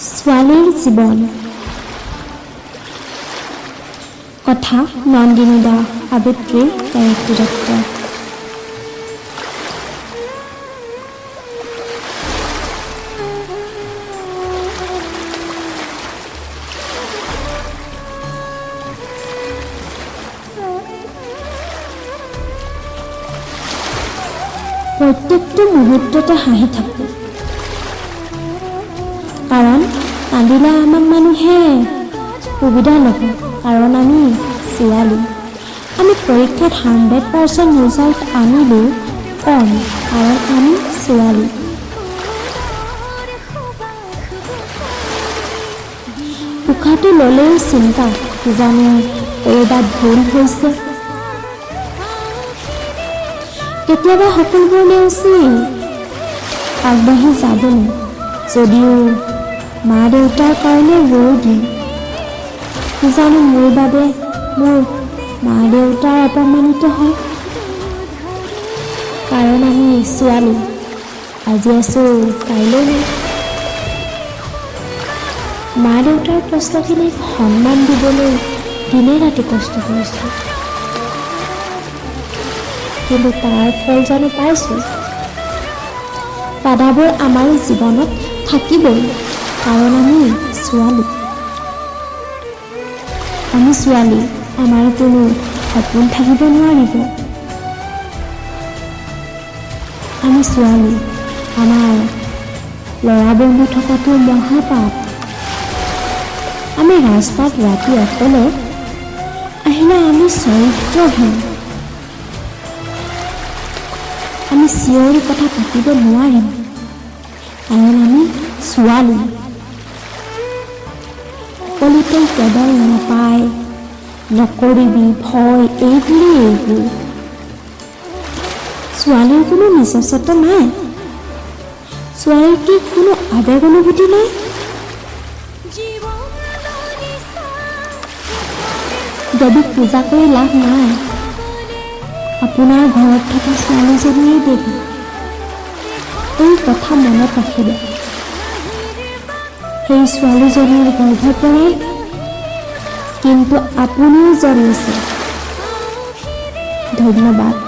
ছোৱালীৰ জীৱন। কথা নন্দিনী দাস, আবৃত্তি গায়ত্ৰী দত্ত। প্ৰত্যেকটো মুহূৰ্ততে হাঁহি থাকোঁ, কাৰণ কান্দিলে আমাক মানুহে সুবিধা ল'ব, কাৰণ আমি ছোৱালী। আমি পৰীক্ষাত 100% ৰিজাল্ট আনিলেও কম, কাৰণ আমি ছোৱালী। উশাহটো ল'লেও চিন্তা, কিজানি ক'ৰবাত ভুল হৈছে। কেতিয়াবা সকলোবোৰ নেওচি আগবাঢ়ি যাবলৈ যদিও মা দেউতাৰ কাৰণে ৰৈ দিওঁ, কিজানি মোৰ বাবে মোৰ মা দেউতাৰ অপমানিত হয়। কাৰণ আমি ছোৱালী, আজি আছোঁ কাইলৈ নাই। মা দেউতাৰ কষ্টখিনিক সন্মান দিবলৈ দিনে ৰাতি কষ্ট কৰিছোঁ, কিন্তু তাৰ ফল জানো পাইছোঁ? বাধাবোৰ আমাৰ জীৱনত থাকিবই, কাৰণ আমি ছোৱালী। আমি ছোৱালী, আমাৰ কোনো সপোন থাকিব নোৱাৰিব। আমি ছোৱালী, আমাৰ ল'ৰা বন্ধু থকাটো মহাপাপ। আমি ৰাস্তাত ৰাতি অকলে আহিলে আমি চৰিত্ৰহীন। আমি চিঞৰি কথা পাতিব নোৱাৰিম, কাৰণ আমি ছোৱালী। সকলোতে কেৱল নাপায়, নকৰিবি, ভয়, এইবোৰেই এইবোৰ। ছোৱালীৰ কোনো নিজস্বতা নাই? ছোৱালীৰ কি কোনো আৱেগ অনুভূতি নাই? দেৱীক পূজা কৰি লাভ নাই, আপোনাৰ ঘৰত থকা ছোৱালীজনীয়েই দেৱী। এই কথা মনত ৰাখিব। সেই ছোৱালীজনীৰ গৰ্ভৰ পৰাই কিন্তু আপুনিও জন্মিছে। ধন্যবাদ।